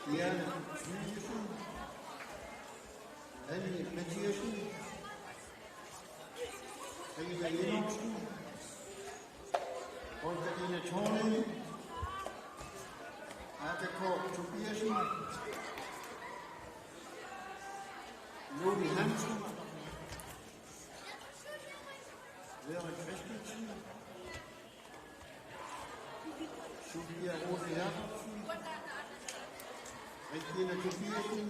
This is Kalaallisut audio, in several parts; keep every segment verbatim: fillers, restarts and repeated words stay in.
Diana Thygesen, Anne Mathiassen, Aida Enoksen, Olga Ina Thorning, Ada K. Tobiassen, Lone Hansen, Vera Christensen, Sofia Rose Jacobsen, Regina Tobiassen,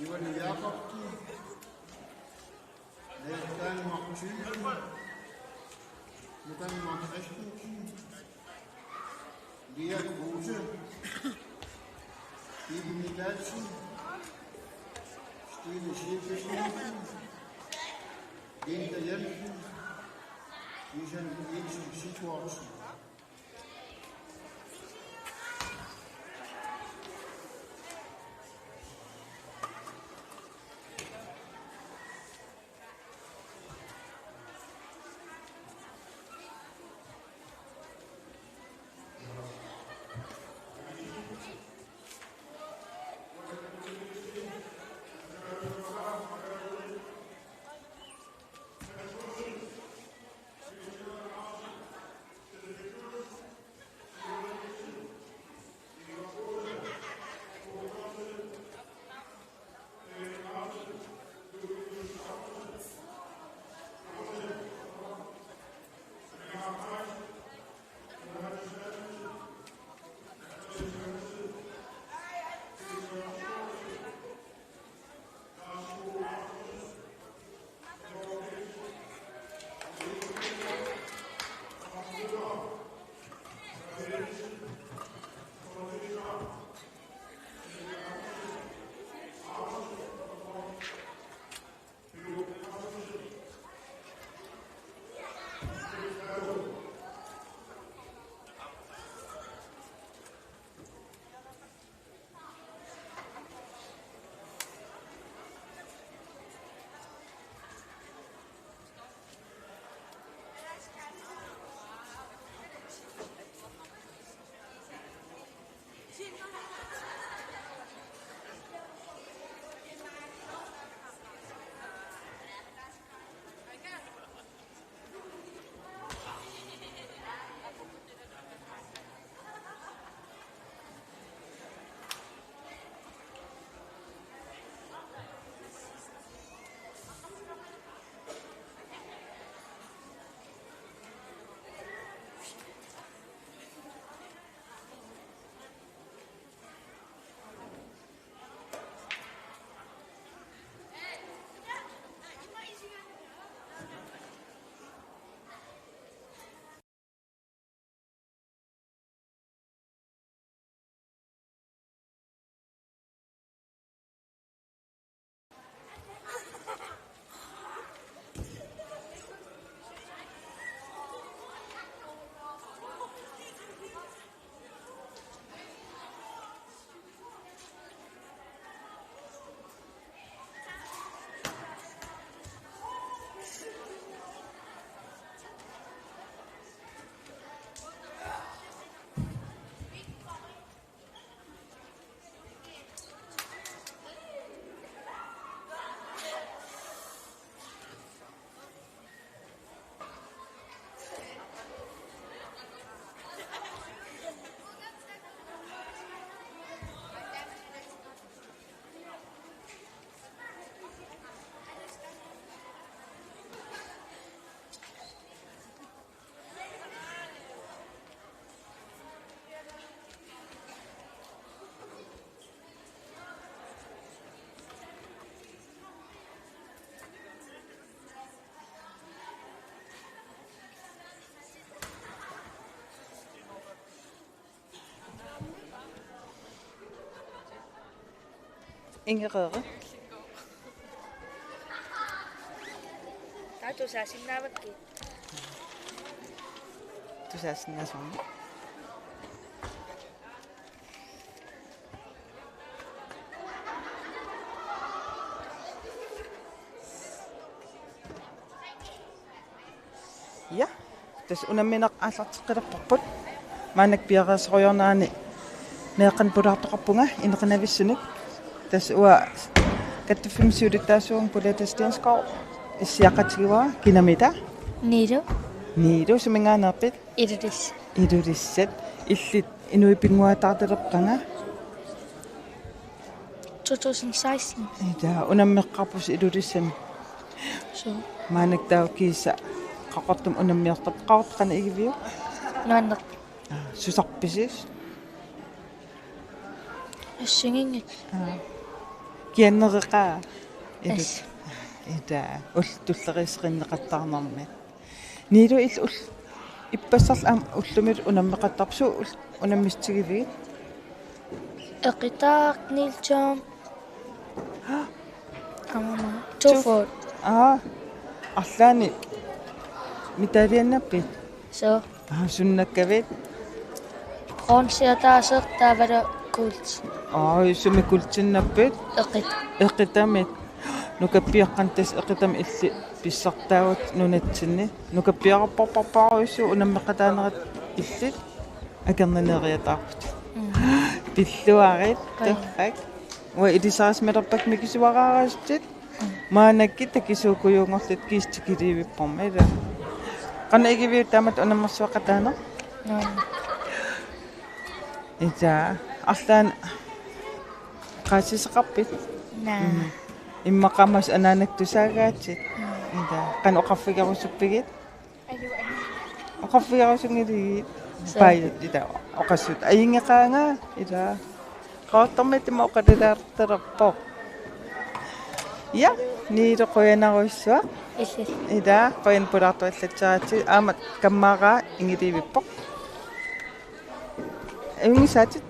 Ivana Jacobsen, Nathan Martinsen, Nathan Mark Christensen, Lea Kruse, Iben Nielsen, Stine Schilke Simonsen, Linda Jensen, Isan Jensen Sigurdsen. Ingereere. Taava tusaasinnaavakkit? Tusaasinnaasoq. Ja, tassa unammineq aallarteqqilerparput. Maannakkut piareersoriarnerani Meeqqanik pulaartoqarpunga ineqinavissunik. Tassa uanga kattuffimmi siulittaasuuvunga Bolette Stenskov, issiaqatigivara kinamita. Nilu. Nilu, suminngaanneerpit? Ilulissat. Ilulissat. Illit inuit pinnguaataartalerpit qanga? To tusind seksten. Ila unammeqqaarpusi Ilulissani. Suu. Maannakkut taava kiisa Qaqortumi unammiortarpit. Qaqortoq qanoq igiviuk? Nuanneq. Aa, susarpisi? Assigiinngitsoq. Aa. Kiannereqaa? Ilu-, as. Ila, ullut tulleriisseqinneqattaarnermi. Nilu, illit ul-, ippassarlu aamma ullumi unammeqattaarpit, suut ul-, unammitigivigit? Eqitaaq, Niels John. Aamma. Two foot. Aa, arlaannik medaljennappit? Suu. Aa, sunnakkavit? Bronze ataaseq taavalu guld. Aa, sumi guldinnappit? Eqit. Eqitamit. Nukappiaqqat tassa eqitamit illit pissartaavutit nunatsinni. Nukappiarpassuit unammeqataanerit illit akornanniinnariataarputit. Mm. Pilluarit, qaa, torrak. Uanga ilisarisimalerpakka mikisuaraarassutit. Mm. Maannakkut takisuukujuunngorlutit kiisa tikiliivippormi, ila. Qanoq igiviuk taamatut unammersueqataaneq? Nuanneq. Ila, arlaannik oqaasissaqarpit? Naa. Mm. Immaqa aamma anaanakkut tusaagaatit? Mm. Ila, qanoq oqarfigerusuppigit? Oqarfigerusunngiligit? Suu. Paajut, ila, oqassut. Ajunngeqaanga, ila. Qaqortormiit ima oqalulaartalerpoq. Ja, Nilu, qujanarujussuaq. Illit. Ila, qujanaq pulaartuallatsiarakkit, aamma kammaaraa inngiliivippoq. Ajunngissaatit?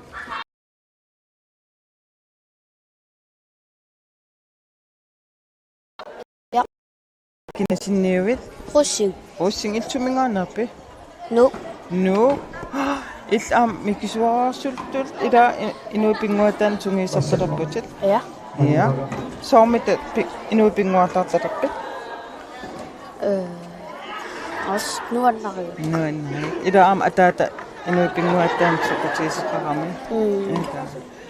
Ja. Kina sinniuvit? Rosing. Rosing, illit suminngaanneerpit? Nuuk. Nuuk. Illit aamma mikisuaraarsuttut, ila, i-, inuit pinnguaataannik sungiusartalerputit? Ja. Ja. Soormita pi-, inuit pinnguaataartalerpit? Øh, også nuannariuk. Nuannariuk. Ila aamma ataata inuit pinnguaataannik soqutigisaqarami. Mm. Ila.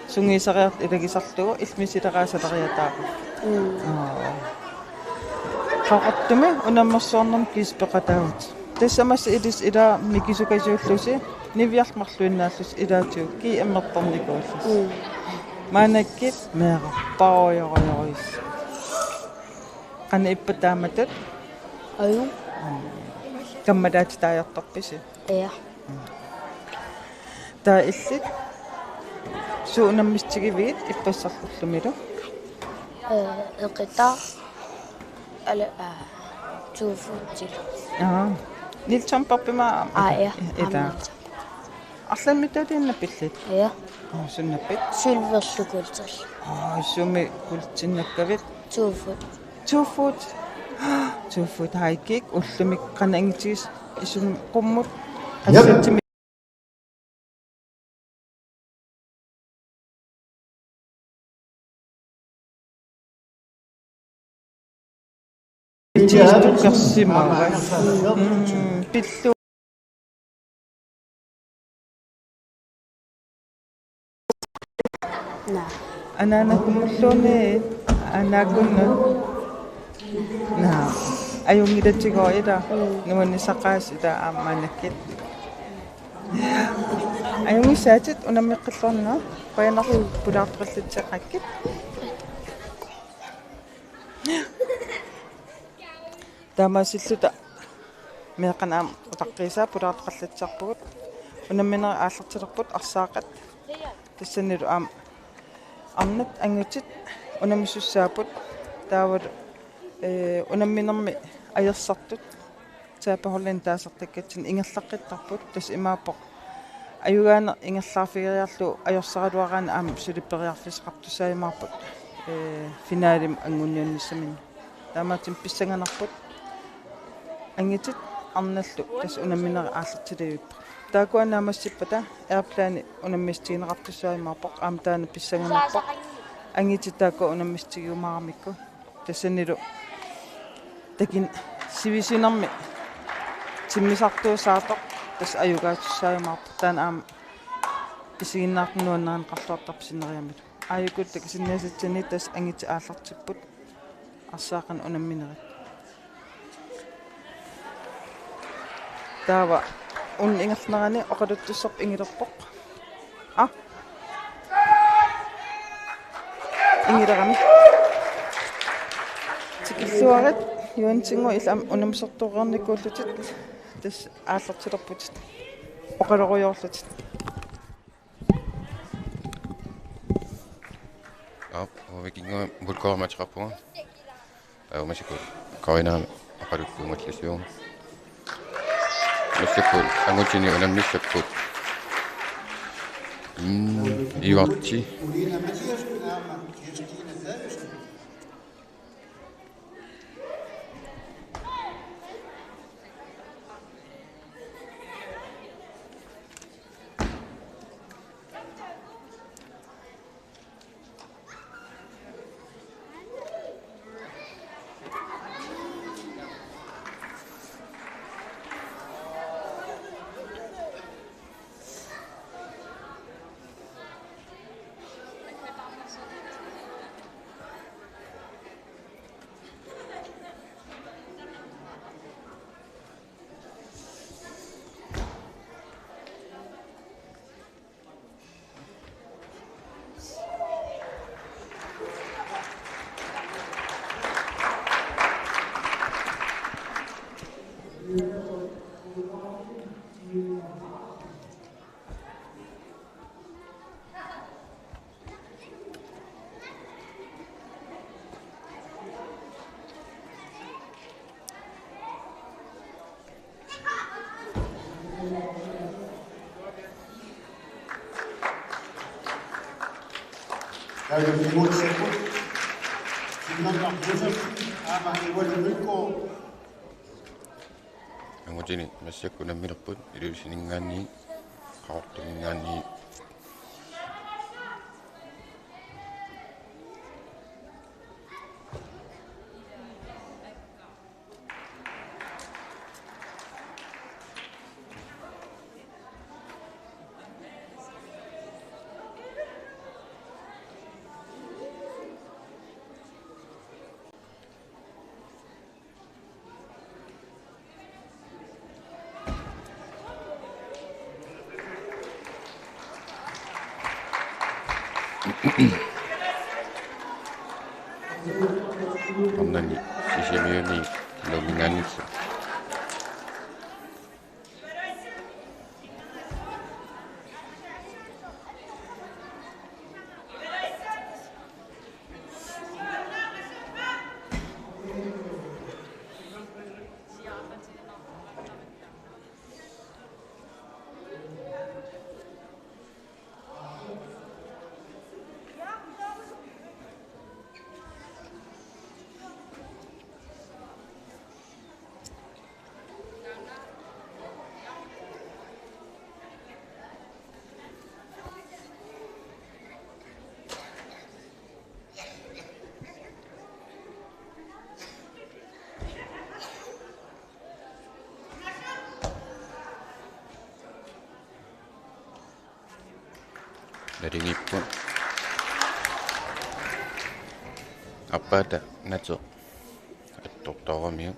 Sungiusariartut ilagisarlugu illit misileraat salariataarpit. Mm. Aa. Qaqortumi unammersuarnermi kiisa peqataavutit. Tassa massakkut ilissi ila mikisukasiullusi, niviarlu marluinnaallusi ilaatigut G M-ertarnikuullusi. Mm. Maannakkut meerarpaarujorujorujussuuvoq. Qanoq ippa taamatut? Ajunngi. Kammalaatitaajortarpisi? Ja. Taava illit suut unammitigivigit ippassarlu ullumilu? Øh, eqitaaq. Eller, øh, two footilu. Aa. Niels John Pappima? Aa, ja. Ila. Aamma. Arlaannik medaljennappit illit? Ja. Aa, sunnappit? Sølverlu guldillu. Aa, sumi guldinnakkavit? Two foot. Two foot. Two foot high kick, ullumi qanoq angitigis-, isum qummut. Yep. Qassatimi. Tiistukkersimava? Mm, pillu. Naa. Anaanakumulluunniit, anaakunnut. Naa. Ajunngilatigu ila. Mm. Nuannisaqaasi ila aamma anakkit. Ajunngissaatit unammeqqilluarneq. Qujanaq, mm, pulaartoqallatsiarakkit. Taamaasilluta meeqqanik aamma utaqqiisaa pulaartoqallatsiarpugut. Unamminerit aallartilerput arsaaqatit. Tassanilu aamma arnat angutit unammisussaapput. Taavalu, ee, unamminermi ajorsartut. Taava pahullin taasartakkatsinni ingerlaqqittarput, tassa imaappoq. Ajugaaneq ingerlaarfigeriarlugu ajorsaraluaraanni aamma suli periarfissaqartussaajumaarput, ee, finalemi anguniunnissaminni. Taamaattumik pissanganarput angutit arnallu tassa unamminerit aallartilivippoq. Taakkua naammassippata airplane unammissutigineqartussaajumaarpoq, aamma taanna pissanganarpoq. Angutit taakkua unammissutigiumaaramikku. Tassanilu takuneq sivisunermi timmisartuussaartoq tassa ajugaasussaajumaapput, taanna aamma Isiginnaartut nuanneqarluartarput sinneriammilu. Aajuku takusinnaasatsinni tassa angutit aallartipput arsaat qanoq unamminerit. Taava una ingerlanerani oqaluttussarput ingilerpoq. Aa. Ingilerami. Tikilluarit Johansenngooq illit aamma unammisertoreernikuullutit tassa aallartilerputit. Oqalorujoorlutit. Aap, uanga vikinga mulkoormateqarpunga. Taava massakkut Karinaami oqaluttuugallarsiuvoq. Massakkut angutini unammissapput. Mm, Ivarti. Taava Simon Sepput. Simon Martinsen. Aamma Ivalu Mykko. Angutini massakkut unammilerput Ilulissaninngaanniit, Qaqortuminngaanniit. Arnani Sisimiuni Nuumminngaanniit. Nalingipput. Aappaata nateq attortoramiuk.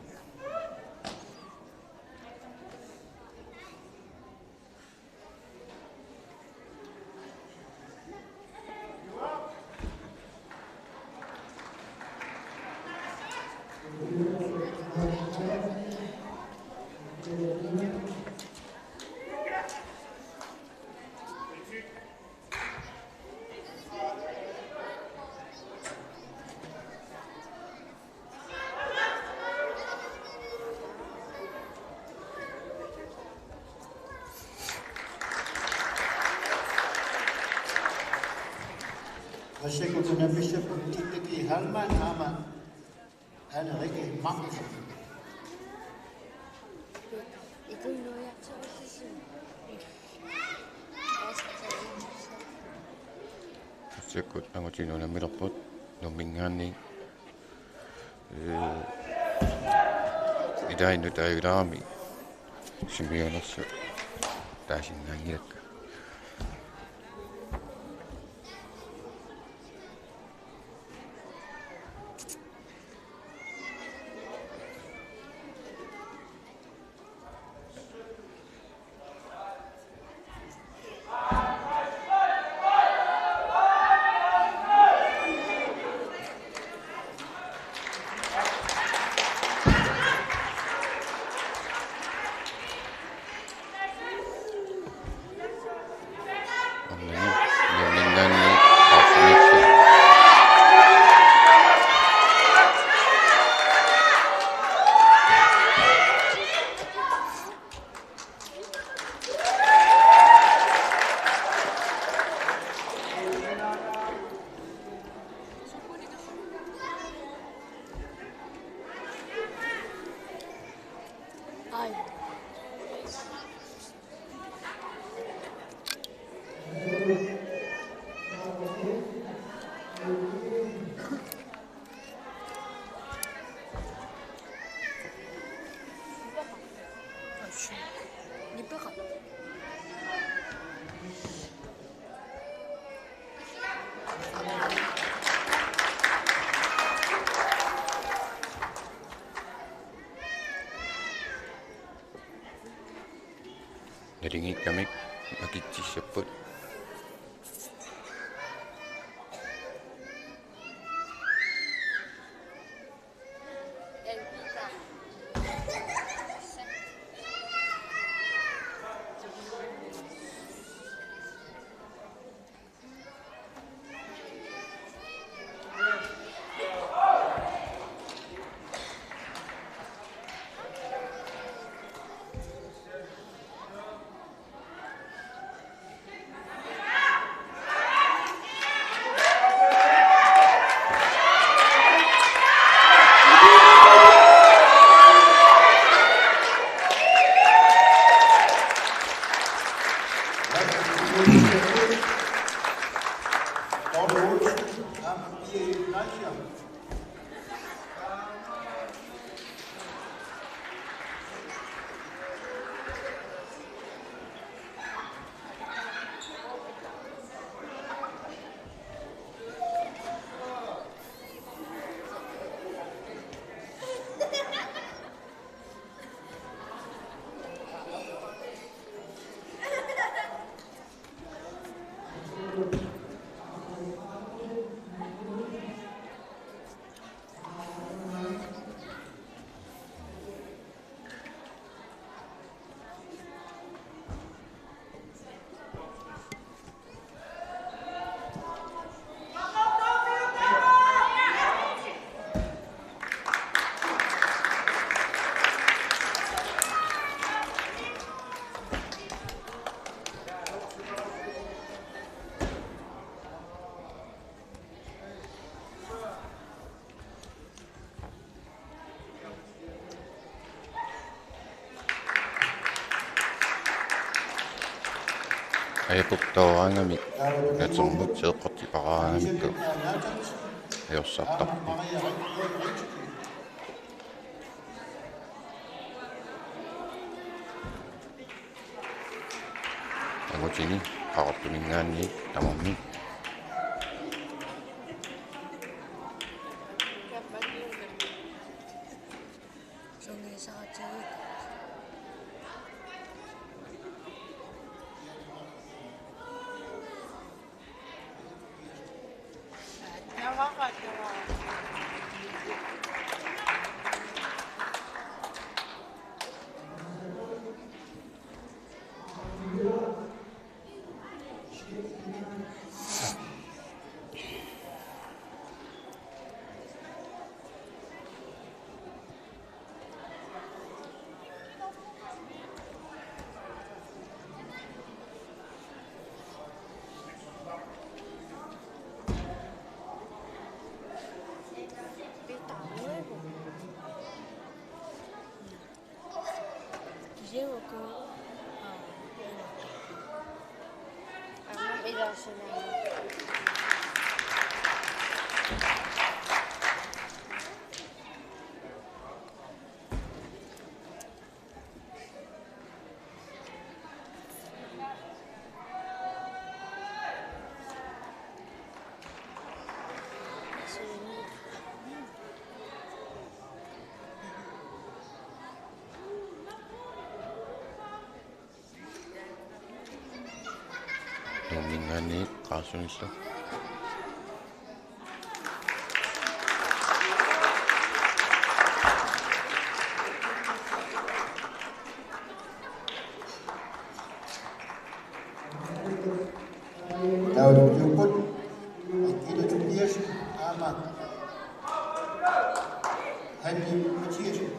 Massakkut unammissapput Tippeki Hallmann aamma Anne Rikke Magnussen. Massakkut angutini unammilerput Nuumminngaanniit. Ee, ilaanni taajulaarami Sisimiuneersut taasinnaanngilakka. Unnani, unnani, unnani, unnani. Naligiikkamik akitsissapput. Ajapuk tooraangamik, natermut seeqqortiparaangamikku ajorsartarput. Angutini Qaqortuminngaanniit tamarmik. Nuumminngaanniit Qaqortuminngaanniit. Taavalu ukiupput Akila Tobiassen aamma Hanni Mathiassen.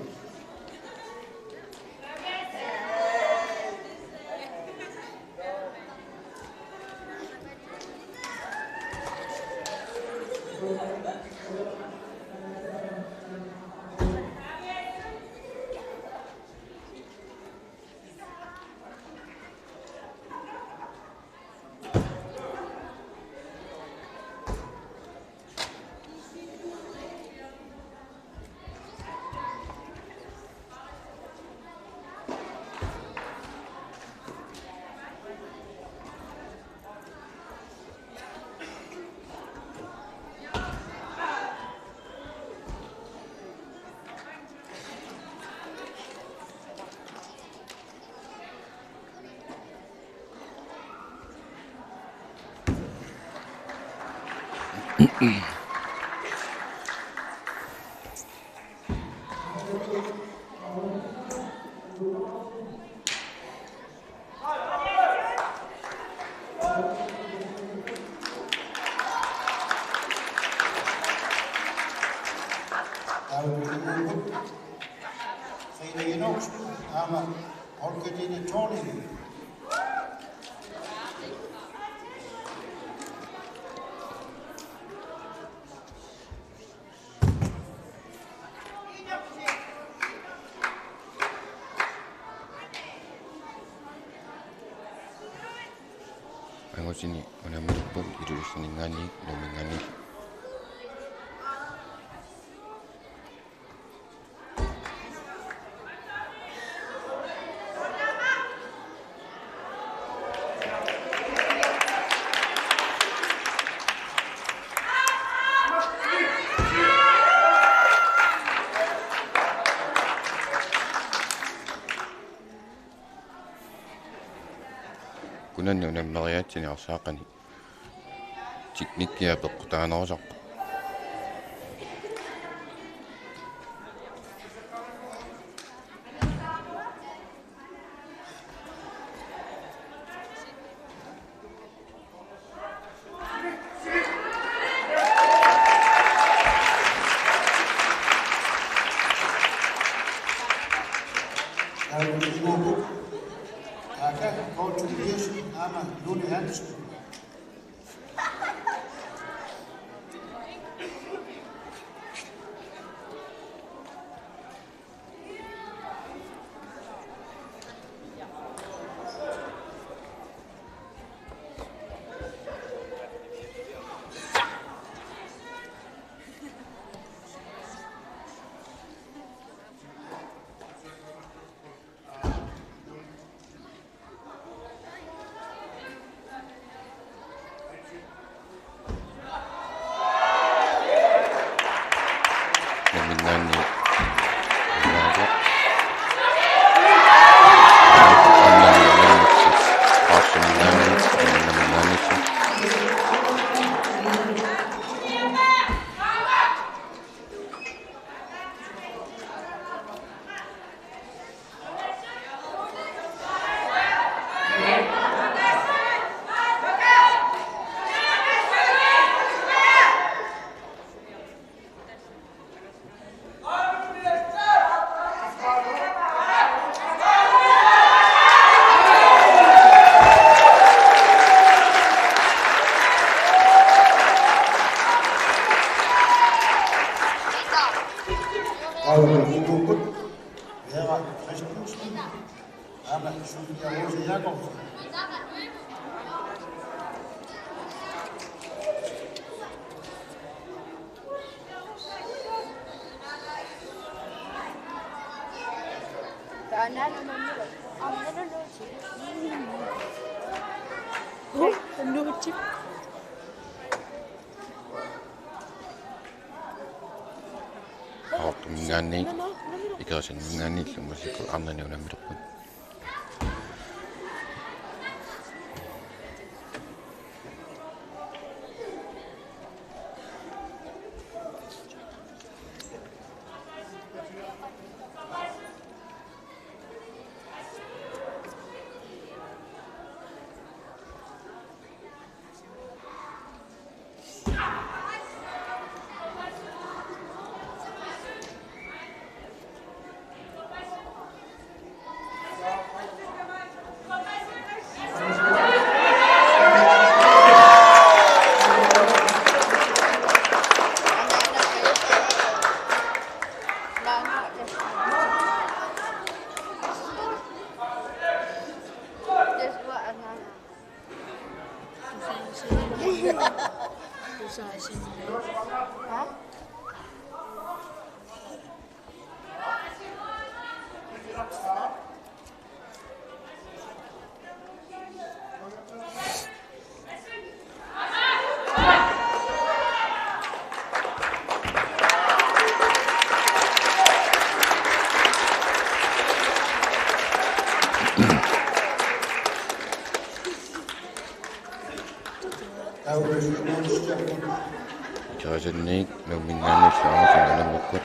Taavalu ukiupput Frida Enoksen aamma Olga Dine Thorning. Angutini unammilerput Ilulissaninngaanniit Nuumminngaanniit. Kunanni unammeriaatsini arsaaqani teknikkia peqqutaanerusarpoq. Aka K. Tobiassen aamma Lone Hansen. Nuumminngaanniit. Taavalu ukiupput Vera Christensen aamma Sofia Rose Jakobsen. Qaqortuminngaanniit Ikerasinninngaanniillu massakkut arnani unammilerput. Average points, Jeffrey. Taasarniit Nuumminngaanniit saamut unammikkut.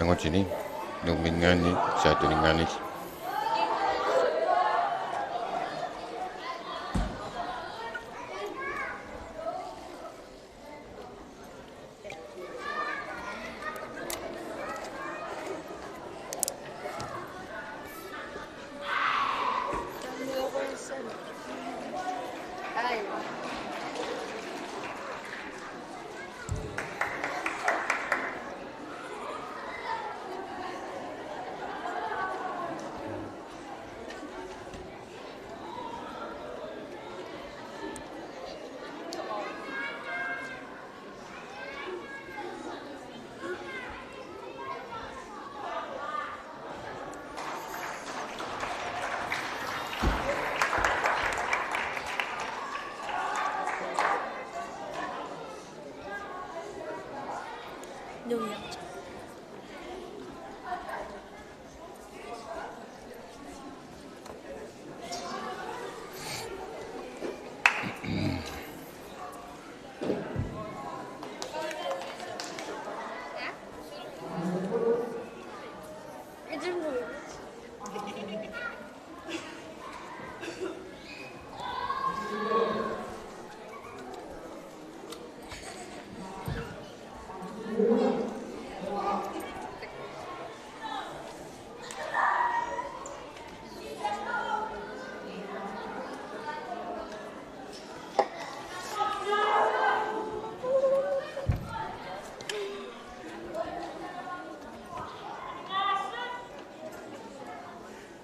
Angutini, Nuumminngaanniit, Saatuninngaanniit. Nuiaq.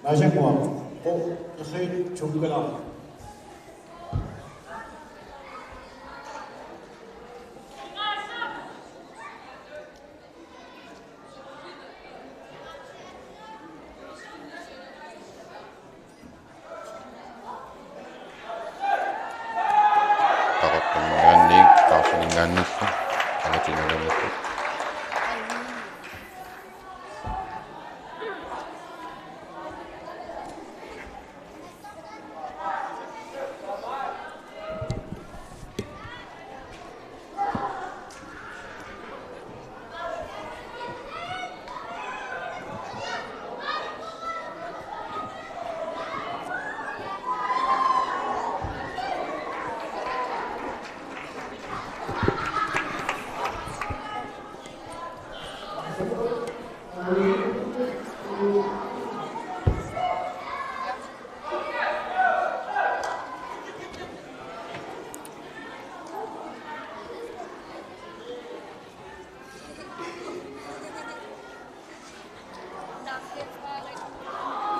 Massakkut, oh, jeg sagde to grader. Qaqortuminngaanniit, Tarsaminngaanniit, angutini unammikkut.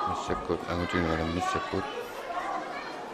Massakkut, angutini unammissakkut.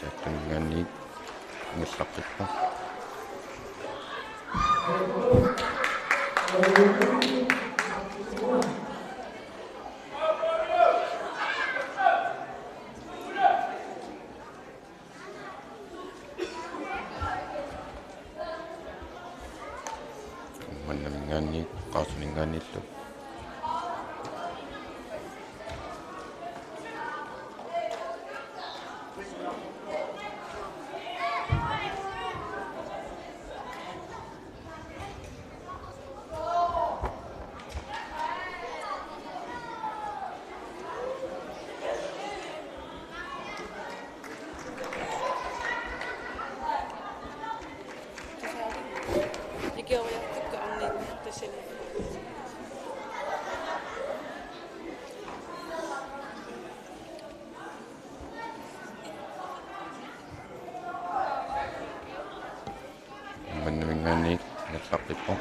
Saattuminngaanniit ingerlaqqippoq. Uummannaminngaanniit Qaasuminngaanniillu. Uummannaminngaanniit ingerlaqqippoq.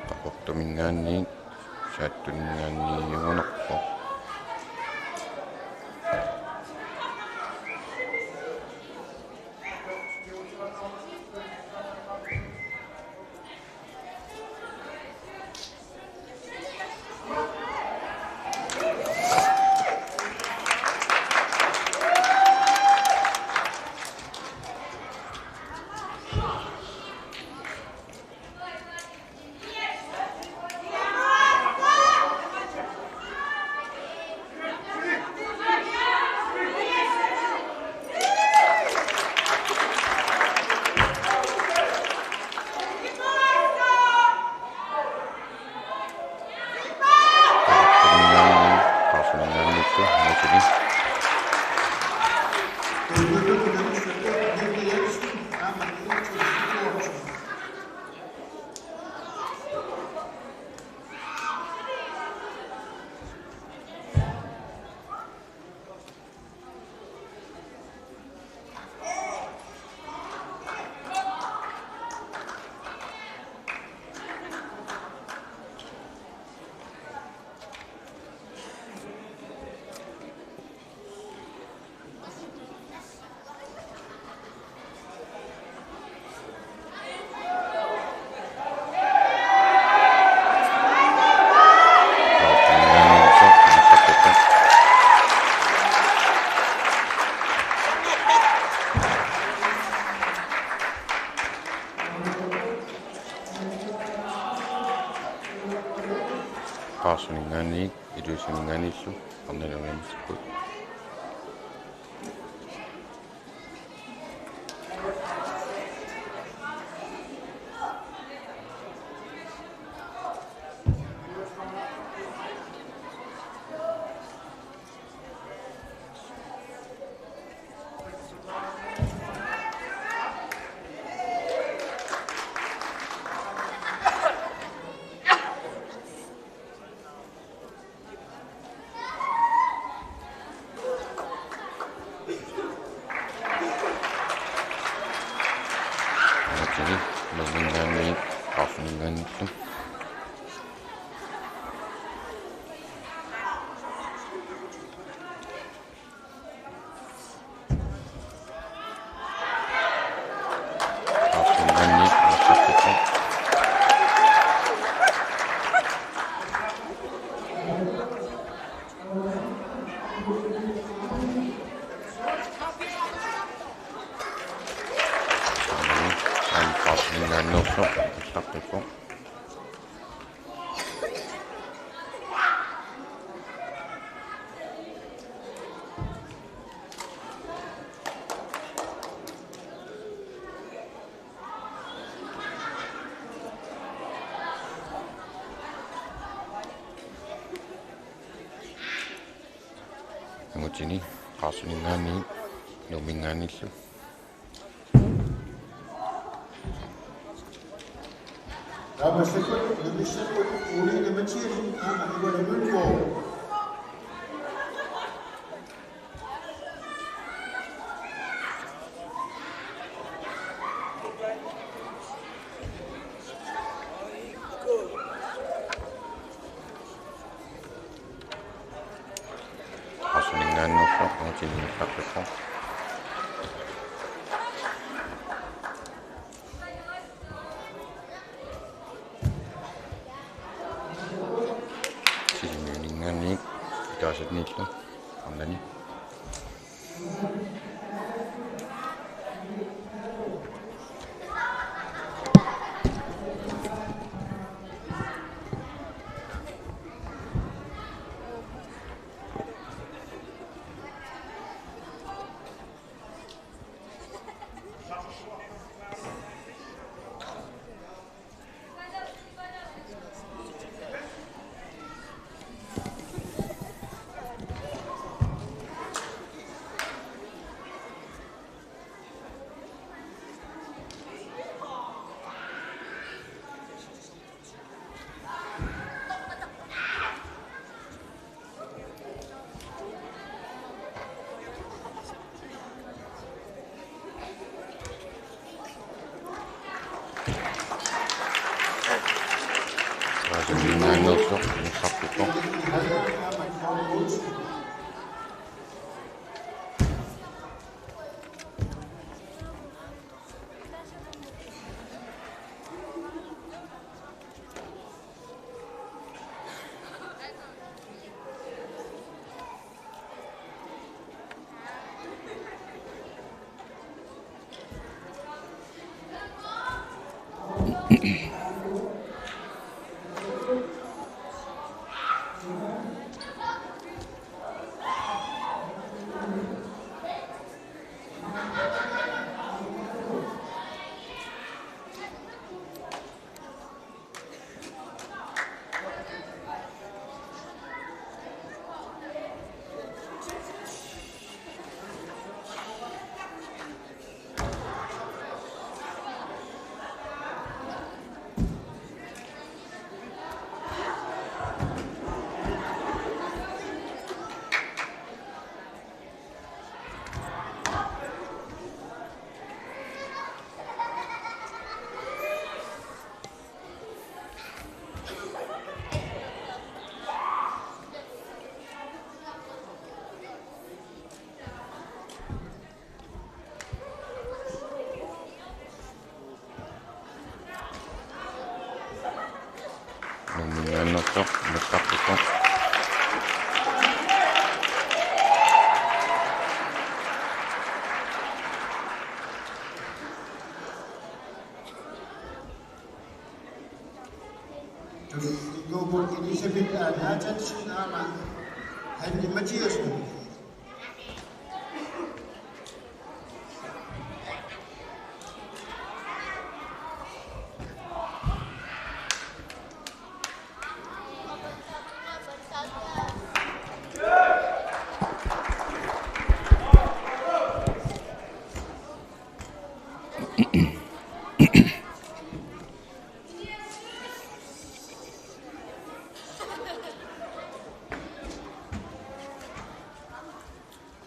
Qaqortuminngaanniit Saattuminngaanniit jungunarpoq. Qaarsuminngaanniit Ilulissaninngaanniillu arnani aniatigut. Aatsaat, Ilulissaninngaanniit, Qaarsuminngaanniillu. Angutini, Qaarsuminngaanniit, Nuumminngaanniillu. Nummer sytten, nummer sytten, Ole Mathiasen, nummer sytten. Qaarsuminngaanniit, Qaarsuminngaanniit. Sisimiuninngaanniit, Ilulissaniillu, arnani. Nuummingaanneersoq, nuussaarput. Nuup Elisabeth A. Nathansen aamma Hanne Mathiassen.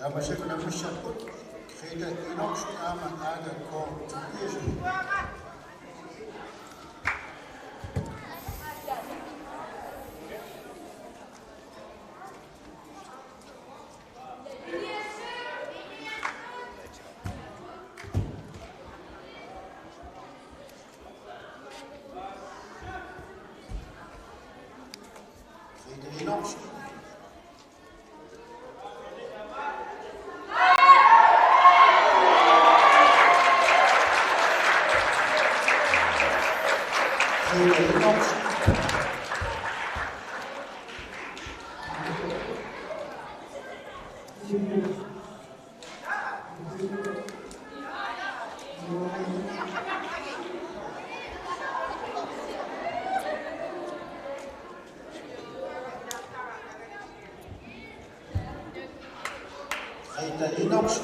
Tamassi unammissapput Grete Enoksen aamma Aaga K. Tobiassen. Grete Enoksen. Grete Enoksen.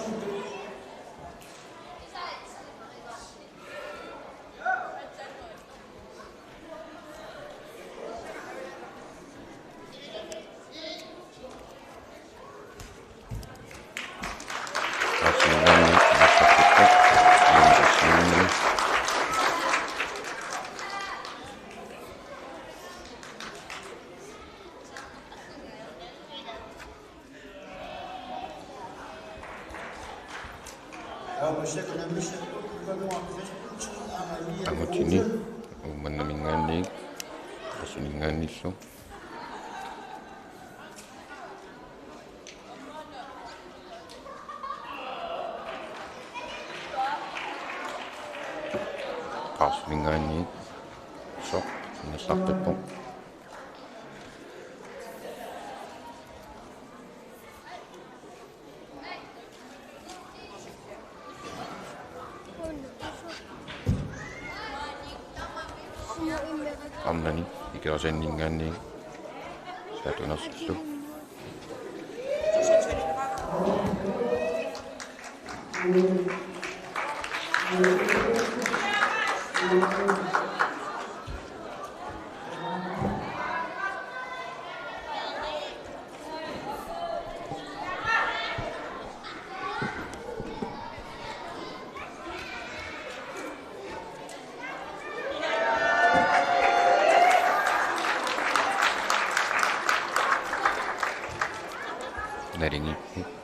Angutini Uummannaminngaanniit, Qarsuninngaanniillu. Qarsuninngaanniit, soq, nuussaarput. Arnani Ikerasaanninngaanniit saattuinnarsillugu. Nalingippoq.